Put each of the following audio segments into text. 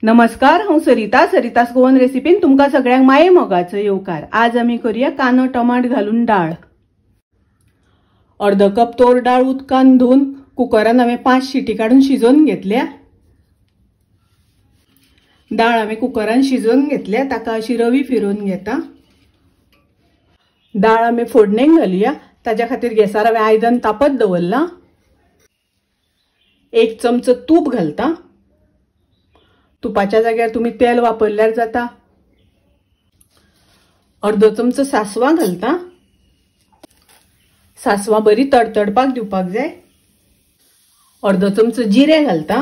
नमस्कार, हांव सरिता। सरितास गोवन रेसिपीन तुमकां सगळ्यांक माये मोगाचो येवकार। आज आमी करूया कांदो टमाट घालून डाळ। अर्द कप तोर डाळ उदकान धुवन कुकरान हांवें 5 शिटी काडून शिजोवन घेतल्या। डाळ हांवें कुकरान शिजोवन घेतल्या, ताका अशी रवी फिरोवन घेता। डाळ आमी फोडणेक घालुया। ताज्या खातीर गॅसार हांवें आयदन तापत दवरलां। 1 चमचो तूप घालता। तुपाच्या जाग्यार तुम्ही तेल वापरल्यार जाता। अर्दो चमचो सासवां घालता। सासवां बरी तडतडपाक दिवपाक जाय। अर्दो चमचो जिरें घालता।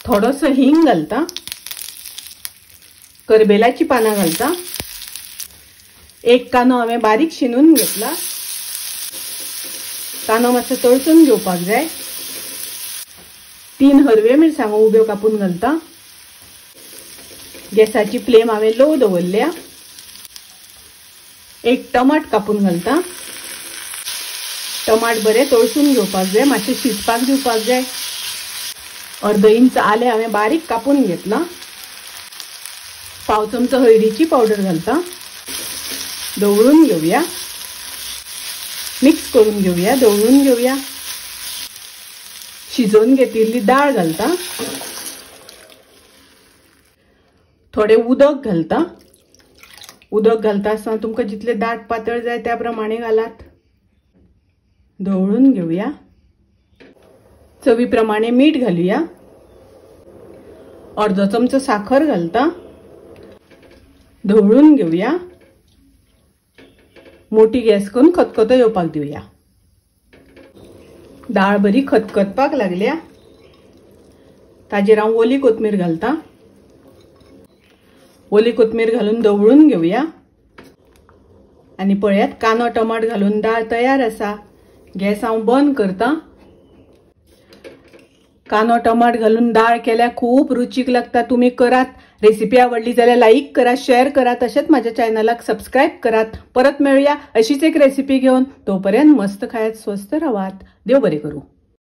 थोडोसो हिंग घालता। करबेलाची पानां घालता। 1 कांदो हांवें बारीक शिनून घेतला। कांदो मातसो तळसून घेवपाक जाय। 3 हरव्यो मिरसांगो उब्यो कापून घालता। गॅसाची फ्लेम हांवें लो दवरल्या। 1 टमाट कापून घालता। टमाट बरें तळसून घेवपाक जाय, मातशें शिजपाक दिवपाक जाय। अर्द इंच आलें हांवें बारीक कापून घेतलां। 1/4 चमचो हळदीची पावडर घालता। दवळून घेवया, मिक्स करून घेवया, दवळून घेवया। शिजोवन घेतिल्ली डाळ घालता। थोडे उदक घालता। उदक घालता आसतना तुमकां जितले दाट पातळ जाय त्या प्रमाणे घालात। दवळून घेवया। चवी प्रमाणे मीठ घालुया। अर्दो चमचो साखर घालता। धवळून घेवया। मोठी गॅस करून खतखतो येवपाक दिवया। डाळ बरी खतखतपाक लागल्या। ताजेर हांव ओली कोथमीर घालता। ओली कोथमीर घालून दवळून घेवया। आनी पळयात कांदो टमाट घालून डाळ तयार आसा। गॅस हांव बंद करता। कांदो टमाट घालून डाळ केल्यार खूब रुचीक लागता। तुमी करात। रेसिपी आवडली जाल्यार लाईक करा, शेअर करा, तशेंच माझ्या चॅनलाक सबस्क्राईब करात। परत मेळुया अशीच एक रेसिपी घेवन। तोपर्यंत मस्त खायात, स्वस्थ रावात। देव बरें करूं।